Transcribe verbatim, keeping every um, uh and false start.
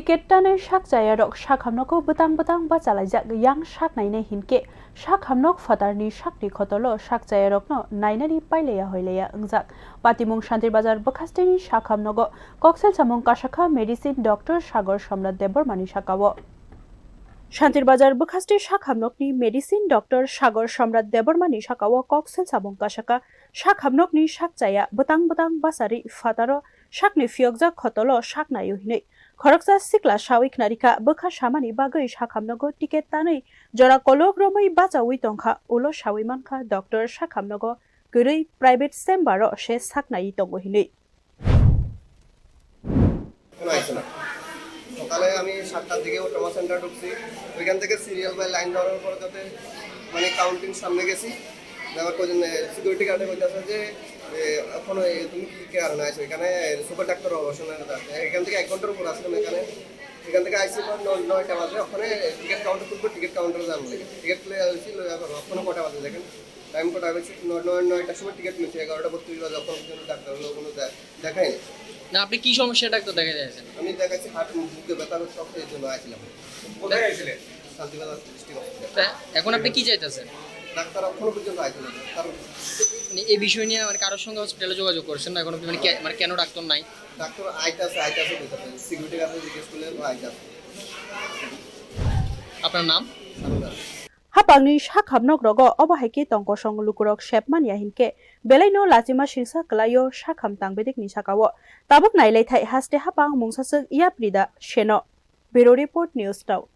Kettanwi sak chayarok sak hamnogo bwtang bwtang bachalaijak, yang sak nainai hinkhe sak hamnok phatarni sakni khotolo sak chayarokno nainani pailaya hoilaya wngjak. Patimung Shantir Bazar bwkhasteni sak hamnogo koksel samung kasakha medicine doctor Sagor Somrat Debbarmani sakao. Shantir Bazar bwkhasti sak hamnokni medicine doctor Sagor Somrat Debbarmani sakao koksel samung kasakha sak hamnokni sak chaya bwtang bwtang bachari phataro sakni phiyokjak khotolo sak naio hinwi khoroksa sikla sawi khnarikha. Bwkha samani bagwi sak hamnogo ticket tanwi jora kolok romwi bachawi tongkha, ulo sawi mankha doctor sak hamnogo kwrwi private chamber o se sak naiwi tongo hinwi. কোনো আইছে না। সকালে আমি সাতটার দিকে trauma centre ঢুকছি, ওইখান থেকে সিরিয়াল বাই লাইন ধরার পরে যাতে মানে কাউন্টিং সামনে গেছি, যাওয়ার পর সিকিউরিটি গার্ডে বলতেছে যে এ, এখন এই তুমি কি কারণে আছো এখানে? সুপার ডাক্তার অবসর নেন না। এখান থেকে এক ঘন্টার উপর আসলাম এখানে। এখান থেকে আইসি পর ন- নয়টা বাজে, ওখানে টিকিট কাউন্টার খুলবো, টিকিট কাউন্টারে যাবো। টিকিট খুলে আসছি, লইয়া করো। ওখানে কটা বাজে দেখেন, টাইম কটা হয়েছে? ন- নয় নয়টার সময় টিকিট নিচ্ছে, এগারোটা বত্রিশ বাজে, এখন পর্যন্ত ডাক্তার হলো কোনো দে- দেখায়নি। না, আপনি কি সমস্যা ডাক্তার দেখা যাচ্ছেন? আমি দেখাচ্ছি হার্ট বুকে ব্যথা হচ্ছে, সব এই জন্য আসলাম। কোথায় আইছিলেন? Shantibazar district hospital. তা এখন আপনি কি চাইতেছেন? ডাক্তার এখনো পর্যন্ত আসে না। কারণ মানে এই বিষয় নিয়ে মানে কারোর সঙ্গে হসপিটালে যোগাযোগ করছেন না এখনো? মানে কে- মানে কেন ডাক্তার নাই? ডাক্তার আইতাছে আইতাছে কইতাছে, সিকিউরিটি গার্ডে জিজ্ঞেস করলে ও আইতাছে। আপনার নাম? Sarada. Hapangni sak hamnok rogo obo hai khe tong kosong lukurok sep manya hinkhe belaino lachima singsa kwlaio sak ham tang bedekni sakao. Tabuk nailaithai haste hapang mungsaswk yaprida seno. Bureau Report, News Now.